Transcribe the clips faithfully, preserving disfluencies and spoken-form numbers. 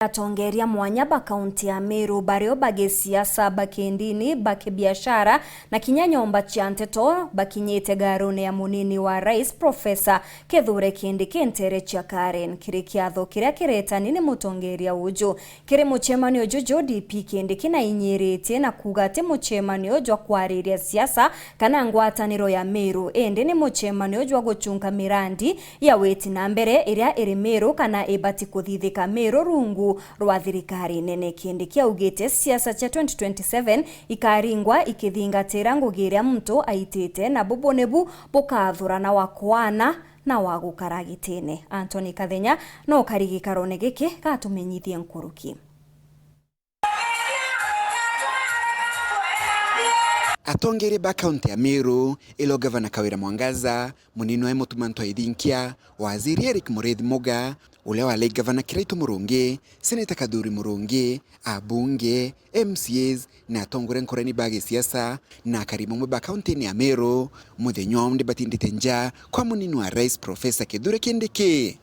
Atongeria mwanya ba kaunti ya Meru bario ba gisiasa, ba kindini, ba kibiashara na kinya nyomba cia nteto bakinyite ngarune ya munini wa rais Professor Kithure Kindiki ntere cia Karen kiri kiatho kiria kiretani ni mutongeria uju. Kiri mucemanio juju, D P Kindiki nainyiritie na kuuga ati mucemanio jwa kwariria siasa kana ngwataniro ya Meru, indi ni mucemanio jwa gucunga mirandi ya witi na mbere iria iri Meru kana ibati kuthithika Meru rungu rwa thirikari nene. Kindiki augite siasa cia twenty twenty-seven ikaringwa ikithingatira ngugi iria muntu aitite, na bubu nibu bukathurana wa kwana na wa gukara gitine. Anthony Kathenya no kari gikarone giki gatumenyithie nkuruki. Atongeria ba kaunti ya Meru, ilo Gavana Kawira Mwangaza, munini wa Mutuma Ntwari Thiinkia, Waziri Eric Muriithi Muga, uria wari Gavana Kiraitu Murungi, Seneta Kathuri Murungi, abunge, M C As, na atongoria nkoroni ba gisiasa, na akari bamwe ba kaunti-ini ya Meru, muthenya wa umunthi batindite nja kwa munini wa rais Professor Kithure Kindiki.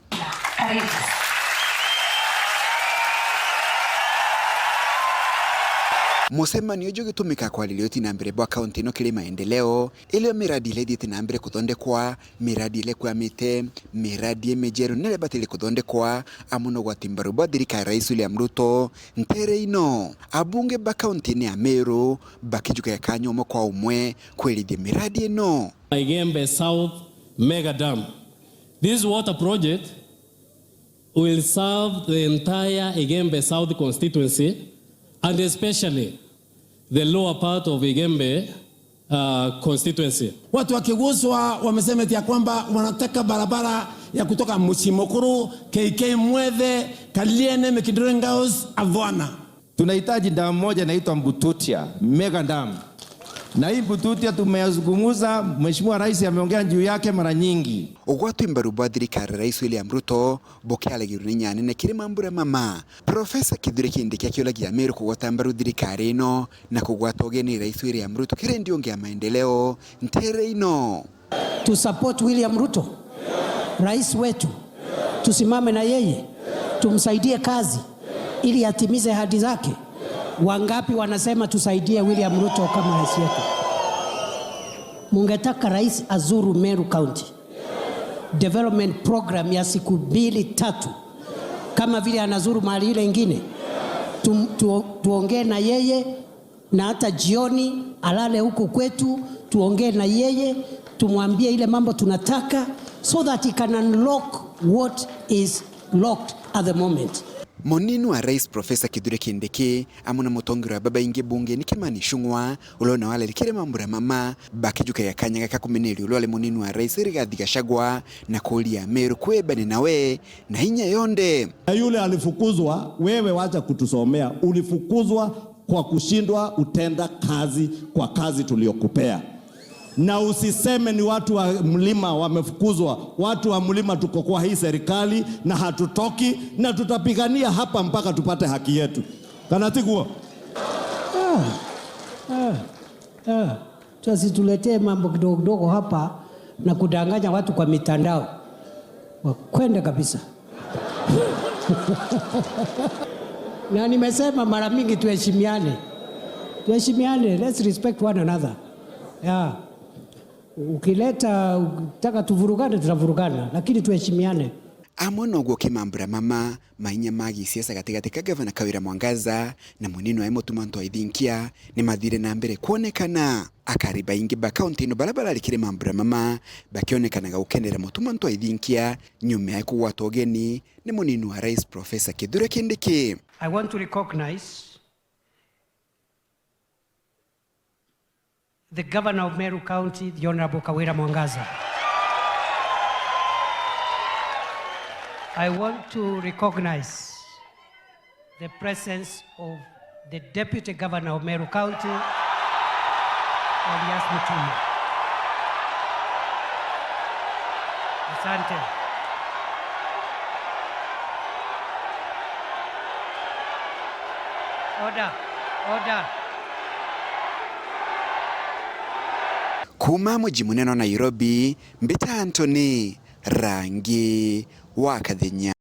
Mucemanio uju ugitumika kwariria uti na mbere bwa kaunti ino kiri maendeleo, irio miradi iria ithiite na mbere kuthondekwa, miradi iria ikwamite, miradi imejeru na iria ibataire kuthondekwa, amwe na ugwati mbaru bwa thirikari ya Rais William Ruto ntere ino. Abunge ba kaunti-ini ya Meru bakijukia kanya umwe kwa umwe kwerithia miradi ino. Igembe South Mega Dam. This water project will serve the entire Igembe South constituency and especially the lower part of Igembe, uh, constituency. Watu wa Kiguswa wamesema eti ya kwamba wanataka barabara ya kutoka Mji Mukuru, K K Mwethe, Kaliene, Mikinduri Ngaus, Avwana. Tunahitaji dam moja inaitwa Mbututia, mega dam. Na hii Mbututia tumeyazungumza, Mheshimiwa Rais ameongea juu yake mara nyingi. Ugwati mbaru bwa thirikari ya Rais William Ruto bukiaragirua ni nyanene kiri mambura mama. Professor Kithure Kindiki akiuragia Ameru kugwata mbaru thirikari ino na kugwata ugeni Rais William Ruto kiri ndiungi ya maendeleo ntere ino. To support William Ruto, rais wetu, tusimame na yeye, tumsaidie kazi ili atimize ahadi zake. Wangapi wanasema tusaidie William Ruto kama rais wetu? Mungetaka rais azuru Meru County development program ya siku mbili tatu, kama vile anazuru mahali ile ingine, tu, tu, tuongee na yeye, na hata jioni alale huku kwetu, tuongee na yeye, tumwambie ile mambo tunataka, so that he can unlock what is locked at the moment. Munini wa rais Professor Kithure Kindiki amwe na mutongeria wa babaingi bungeni Kimani Ichung'wa, uria nawe ararikire mambura mama, bakijukagia kanya gaka kumeneria uria wari munini wa rais Rigathi Gachagua na kuuria Ameru kwibane nawe na inya yonthe. Na yule alifukuzwa, wewe wacha kutusomea, ulifukuzwa kwa kushindwa utenda kazi kwa kazi tuliokupea. Na usiseme ni watu wa mlima wamefukuzwa. Watu wa mlima tuko kwa hii serikali na hatutoki, na tutapigania hapa mpaka tupate haki yetu. Kana tiguo? Ah, ah, ah. Tusituletee mambo kidogo kidogo hapa na kudanganya watu kwa mitandao. Wakwende kabisa. Na nimesema mara mingi, tuheshimiane. Tuheshimiane, let's respect one another. Yeah. Ukileta, ukitaka tuvurugane, tutavurugana, lakini tuheshimiane. Amwe noguo ki mambura mama, mainya ma gisiasa gatigati ka Gavana Kawira Mwangaza na munini wa Mutuma Ntwari Thiinkia ni mathire na mbere kwonekana. Akari baingi ba kaunti ino baria bararikire mambura mama bakionekanaga gukenera Mutuma Ntwari Thiinkia nyuma ya kugwatwa ugeni ni munini wa rais Professor Kithure Kindiki. I want to recognize the Governor of Meru County, the Honorable Kawira Mwangaza. I want to recognize the presence of the Deputy Governor of Meru County, Elias Mutuma. Asante. Order, order. Kuuma muji munene wa Nairobi, mbita Anthony Rangi wa Kathenya.